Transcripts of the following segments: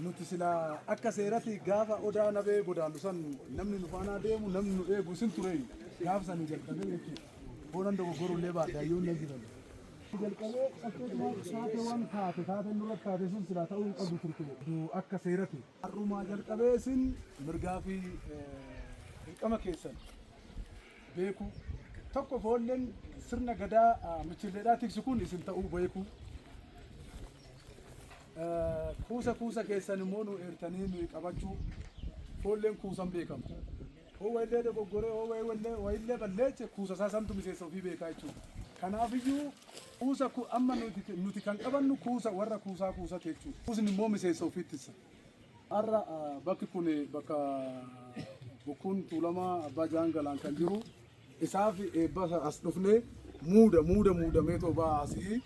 Nuti silaa akka seerati gaafa Odaa Nabee godaannu san namni nu faanaa deemu, namni nu eegu isin tureeyyu. Gaafa sanii jalqabee jechuudha. Hoonan dogoggoru illee baadhe hayyoonni as jiran. Jalqabee caffeetuma taate waan taate taateen nurratti taate sun silaa ta'uu hin qabdu turte akka seerati. Har'umaa jalqabee isin mirgaa fi dirqama keessan beekuu. Tokko foolleen sirna Gadaa michilleedhaa tiksu kun isin ta'uu beekuu. Kuusa kuusa keessan immoo nu eertanii nuyi qabachuu. Foolleen kuusan beekama. Hoo wayillee dogoggoree hoo wayillee wayillee balleeche kuusa isaa santu miseensa ofii beekaa jechuudha. Kanaafiyyuu kuusa amma nuti kan qabannu kuusa warra kuusaa kuusate jechuudha. Kuusni immoo miseensa ofii ittisa. Har'a bakki kun bakka Bokkuun Tuulamaa Abbaa Jahan Galaan kan jiru isaaf eebba as dhufne muuda muuda muudamee too ba'a asii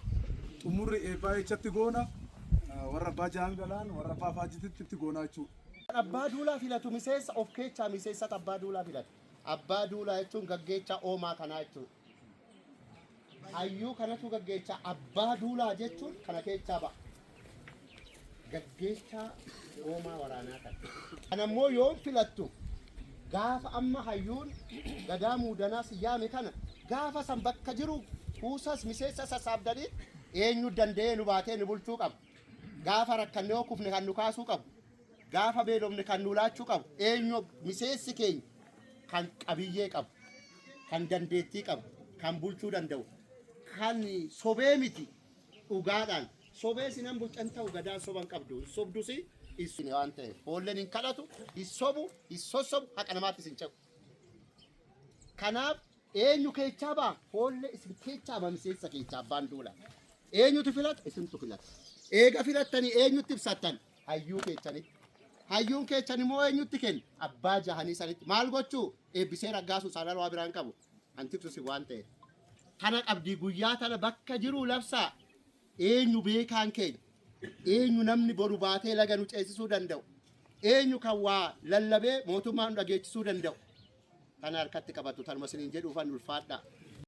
xumurri eebbaa jechatti goona warra Abbaa Jahan Galaan warra Abbaa Faajjititti itti goonaa jechuudha. Abbaa Duulaa filatu miseensa of keechaa miseensatu Abbaa Duulaa filata. Abbaa Duulaa jechuun gaggeechaa oomaa kanaa jechuudha. Hayyuu kanatu gaggeechaa Abbaa Duulaa jechuun kana keechaa ba'a. Gaggeechaa oomaa waraanaa kana. Kana immoo yoom filattu? Gaafa amma hayyuun Gadaa Muudanaa si yaame kana gaafa san bakka jiru kuusas miseensa sassaabdanii eenyu danda'ee nu baatee nu bulchuu qaba. Gaafa rakkanne yoo kufne kan nu kaasuu qabu. Gaafa beelofne kan nu laachuu qabu. Eenyu miseensi keenya kan qabiyyee qabu, kan dandeettii qabu, kan bulchuu danda'u, kan sobee miti dhugaadhaan sobee sinan bulchan ta'u Gadaan soban qabdu hin sobdusi isin waan ta'eef foolleen hin kadhatu, hin sobu, hin sossobu, haqa namaattis hin ce'u. Kanaaf eenyu keechaa ba'a? Foollee isin keechaa ba'a, miseensa keechaa abbaan duula. Eenyutu filata? Isintu filata. Eega filattanii eenyutti ibsattan? Hayyuu keechanitti. Hayyuun keechan immoo eenyutti kenna? Abbaa Jahanii sanitti. Maal gochuu? Eebbisee raggaasuu isaan ala waa biraan qabu. Kan tiksu si waan ta'eef. Tana qabdii guyyaa tana bakka jiruu labsaa. Eenyu beekaan keenya? Eenyu namni boru baatee laga nu ceesisuu danda'u? Eenyu kan waa lallabee mootummaa nu dhageechisuu danda'u? Tana harkatti qabatu tanuma isiniin jedhuufan ulfaadhaa.